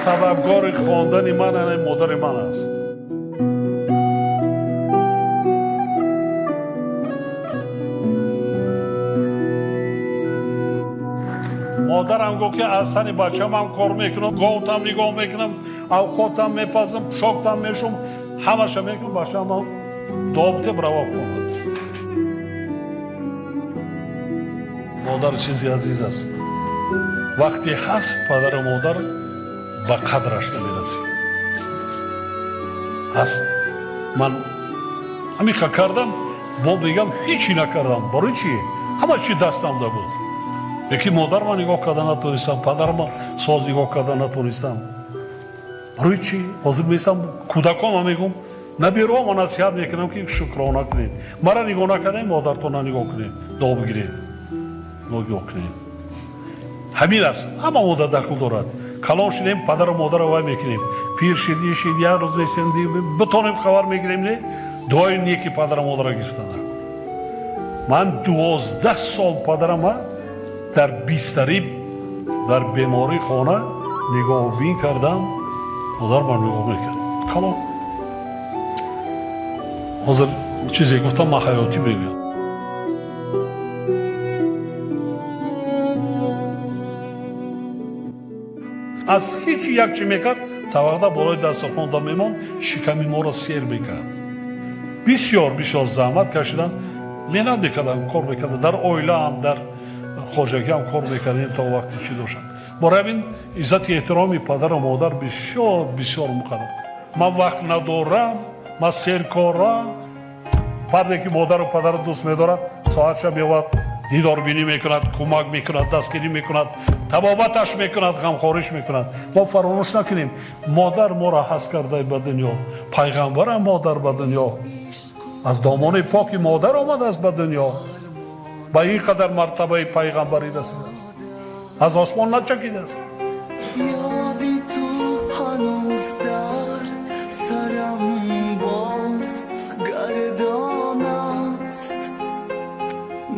Сабабгори хондани ман ана модари ман аст. Модарам гуфт, ки аз сари бачамам кор мекунам, говтам нигоҳ мекунам, авқотам мепазам, пӯшоктам мешум, ҳамаша мекунам, бачамам добте брава хонад. Модар чизи азиз аст. Вақте ҳаст падару модар, ба қадраш намерасӣ. Ҳаст. Ман ҳамиқа кардам, бо мегам ҳечи накардам. Барои чӣ? Ҳама чи дастамда буд. Лекин модарма нигоҳ карда натонистам, падарма соз нигоҳ карда натонистам. Барои чӣ? Ҳозир меистам, кӯдаконма мегӯм, наберома насиҳат мекунам, ки шукрона кунед. Мара нигоҳ накардем, модартона нигоҳ кунед, дуо бигиред, нигоҳ кунед. Ҳамин аст, ҳама модар дахл дорад. Калон шудем, падару модарро вай мекунем. Пир шид, ин шид, як рӯз нестем, битонем хабар мегирем, не? Дуои неки падару модарро гирифтан. Ман 12 сол падарама дар бистарӣ, дар бемории хона нигоҳубин кардам. Модар ман нигоҳ мекард. Калон. Ҳозир чизе гуфтам, ман ҳаётӣ мегӯям. Аз ҳеҷ як чӣ мекард, тавақда болои дастархонда мемонд, шиками моро сер мекард. Бисёр бисёр заҳмат кашидам, меҳнат мекардам, кор мекардам, дар оилаам, дар хоҷагиам кор мекардем то вақте чӣ доштам. Барои ҳамин иззати эҳтироми падару модар бисёр бисёр муқаддам. Ман вақт надорам, ман серкорам. Фарде ки модару падарро дӯст медорад, соатша меовад, дидорбинӣ мекунад, кӯмак мекунад, дастгирӣ мекунад, табобаташ мекунад, ғамхориш мекунад. Мо фаромӯш накунем, модар моро ҳаст карда ба дунё, пайғамбарам модар ба дунё, аз домони поки модар омадааст ба дунё, ба ин қадар мартабаи пайғамбарӣ расидааст, аз осмон начакидааст. Ёди ту ҳанӯз дар сарам боз гардон аст,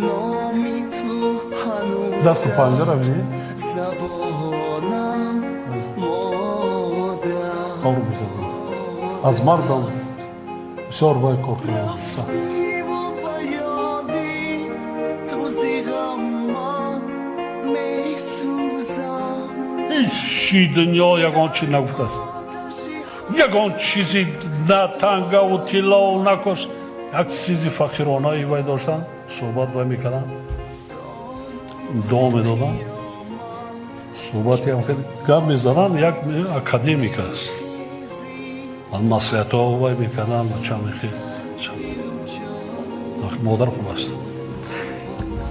номи ту ҳанӯз Дасту панҷара бинед. Забонам, модар. Кор бизанам. Аз мардам бисёр бай кор кардам. Рафтиву ба ёди ту зи ғам ман месӯзам. Ҳечи дунё ягон чи нагуфтааст, ягон чизи, на тангаву тиллову на кош, як чизи фақиронаи вай доштанд, суҳбат вай мекарданд, дуо медоданд, суҳбатиам гап мезаданд. Як академик аст, ман маслиҳатҳо вай мекардам, чанд мехел. Модар хуб аст.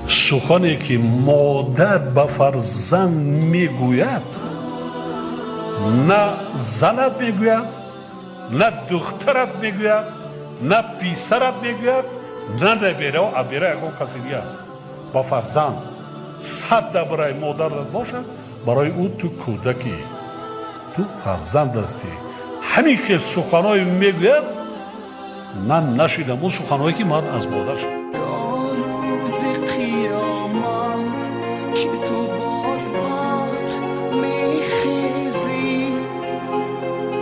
Сухане ки модар ба фарзанд мегӯяд, на занат мегӯяд, на духтарат мегӯяд, на писарат мегӯяд, на набера, абера, ягон каси дигар. Ба фарзанд сад дабраи модарат бошад, барои ӯ ту кӯдакӣ, ту фарзанд ҳастӣ. Ҳамин хел суханҳое мегӯяд, ман нашидам, он суханҳое ки ман аз модар шудам.